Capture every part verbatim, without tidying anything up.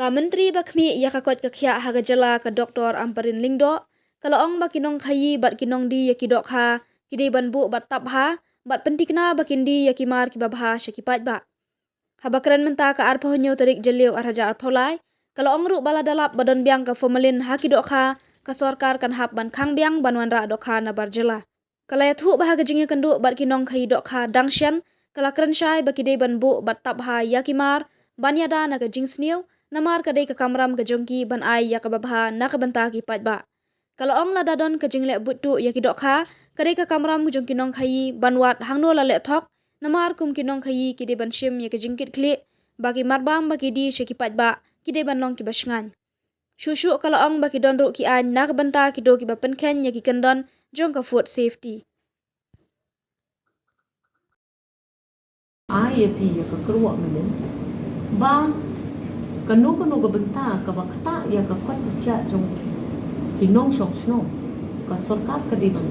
Ka Myntri ba khmih ïa ka koit ka khiah ha ka jylla, ka Doctor Ampareen Lyngdoh, ka la ong ba ki nongkhaïi bad ki nongdie ïa ki dohkha ki dei ban buh bad tap bha bad pynthikna ba kin die ïa ki mar kiba bha sha ki paidbah. Haba kren mynta ka arphew hynñiew tarik Jylliew arhajar arphew lai, ka la ong ruh ba lada lap ba don biang ka formalin ha ki dohkha, ka sorkar kan hap ban khang biang ban wanrah dohkha nabar jylla. Ka la ïathuh ba ha ka jingïakynduh bad ki nongkhaïi dohkha dang shen, ka la kren shai ba ki dei ban buh bad tap bha ïa ki mar ban ïada na ka jingsniew, namar ka dei ka kamram ka jong ki ban ai ïa kaba bha na ka bynta ki paidbah. Ka la ong lada don ka jingleh buit tuh ïa ki dohkha, ka dei ka kamram jong ki nongkhaïi ban wad hangno la leh thok, namar kum ki nongkhaïi ki dei ban shim ïa ka jingkitkhlieh ba ki marbam ba ki die sha ki paidbah ki dei ban long kiba shngaiñ. Shuh shuh ka la ong ba ki don ruh ki aiñ na ka bynta kito kiba pynkheiñ ïa ki kyndon jong ka food safety. Ai ïa phi ïa ka kyrwoh mynnin ba kano kano ka bynta kaba ktah ïa ka koit ka khiah jong ki nongshong shnong, ka sorkar ka dei ban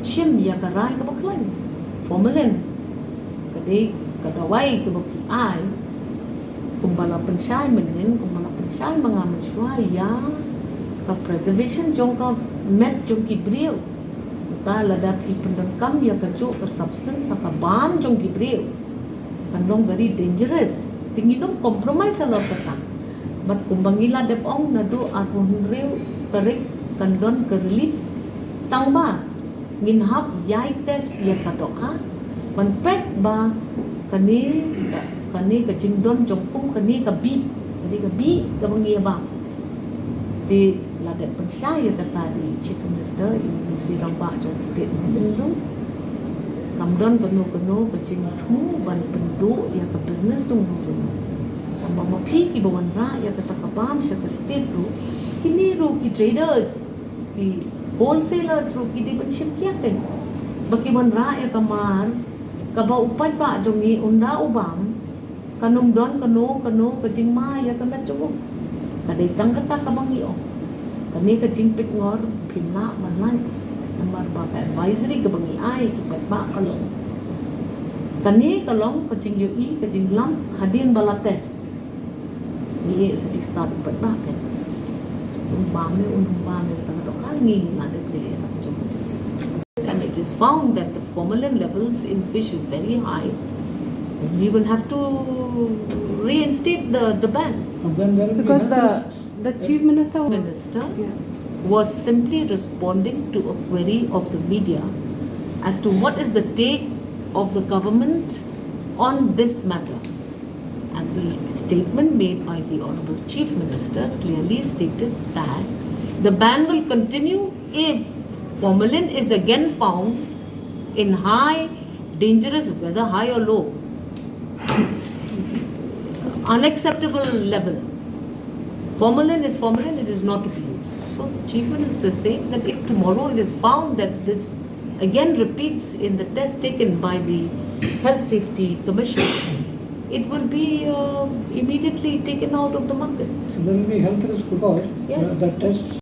shim ïa ka rai kaba khlaiñ. Formalin ka dei ka dawai kaba phi ai, kumba la pynshai mynnin, kumba la pynshai ma nga mynshuwa, ïa ka preservation jong ka met jong ki briew. Te lada phi pyndonkam ïa kajuh ka substance ha ka bam jong ki briew, kan long very dangerous. Te ngim dei compromise halor kata. Bad kumba ngi la dep ong, naduh arphew hynriew tarik kan don ka relief. Tang ba ngin hap ïai test ïa ka dohkha ban peit ba kane, kane ka jingdon jong kum kane ka bih, kane ka bih kaba ngi ïa bam. Te la dep pynshai ïa kata da i Chief Minister, i Myntri Rangbah jong ka state mynhynnin ruh. Kam don kano kano ka jingthmu ban pynduh ïa ka business jong u jong u. Tang ba ma phi kiba wanrah ïa kata ka bam sha ka state ruh, kine ruh ki traders, ki wholesalers ruh ki dei ban shim khia kein ba ki wanrah ïa ka mar kaba u paidbah jong ngi un da u bam. Kan ym don kano kano ka jingma ïa ka met jong u. Ka dei tang kata kaba ngi ong. Kane ka jingpeit ngor phim lah ban lait. Namar ba ka advisory kaba ngi ai ki paidbah ka long, kane ka long ka jingïohi, ka jinglam hadien ba la test. Ngi ïeh ka jingstad u paidbah kein. Un bam ne un ym bam ne, tang ka dohkha ngi la dep leh ïa ka jong ka jong. And it is found that the formalin levels in fish is very high, then we will have to reinstate the, the ban. And then there will be Because health the, risks. The Chief Minister Minister Yeah. was simply responding to a query of the media as to what is the take of the government on this matter. And the statement made by the Honorable Chief Minister clearly stated that the ban will continue if formalin is again found in high, dangerous, whether high or low, unacceptable levels. Formalin is formalin, it is not to be used. So the Chief Minister is saying that if tomorrow it is found that this again repeats in the test taken by the Health Safety Commission, it will be uh, immediately taken out of the market. So there will be health risk because Yes. the, the test